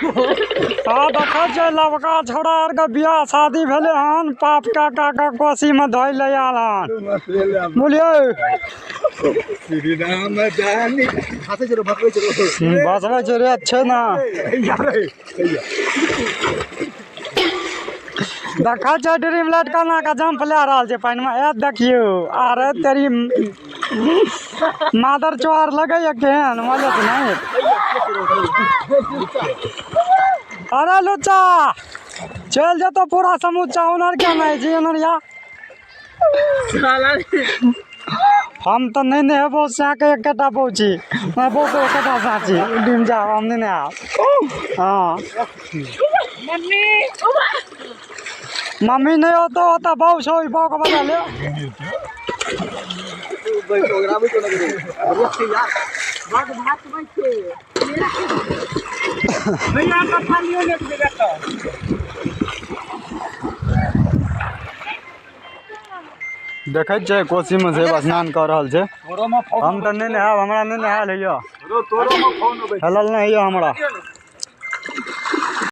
हाँ देखै छियै लबका छोड़ा आरके बियाह शादी भेलै हन, पाप कए कए कऽ कोसीमे धोइ लए आयल हन, बुझलियै? भसबै छै रेत छै ने। देखै छै ड्रीम लाइट केना कऽ जंप लए रहल छै पानिमे, ए देखियौ। अरे तेरी मादर चोर लगैया केहन मजत नहि। अरे लुच्चा चलि जेतौ पूरा समूचा, ओनर किया नहि छी ओनरिया? हम तऽ नहि नहेबौ, सएके एकेटा पहुँची नहेबौ तऽ एकेटा साँची डूमि जायब, हम नहि नहायब। हँ मम्मी नहि होतो, ओतऽ बाउ छौ, बाउके बजा ले। देखै छियै कोसीमे से स्नान कऽ रहल छै। हम तऽ नहि नहायब, हमरा नहि नहायल होइए, हेलल नहि होइए हमरा।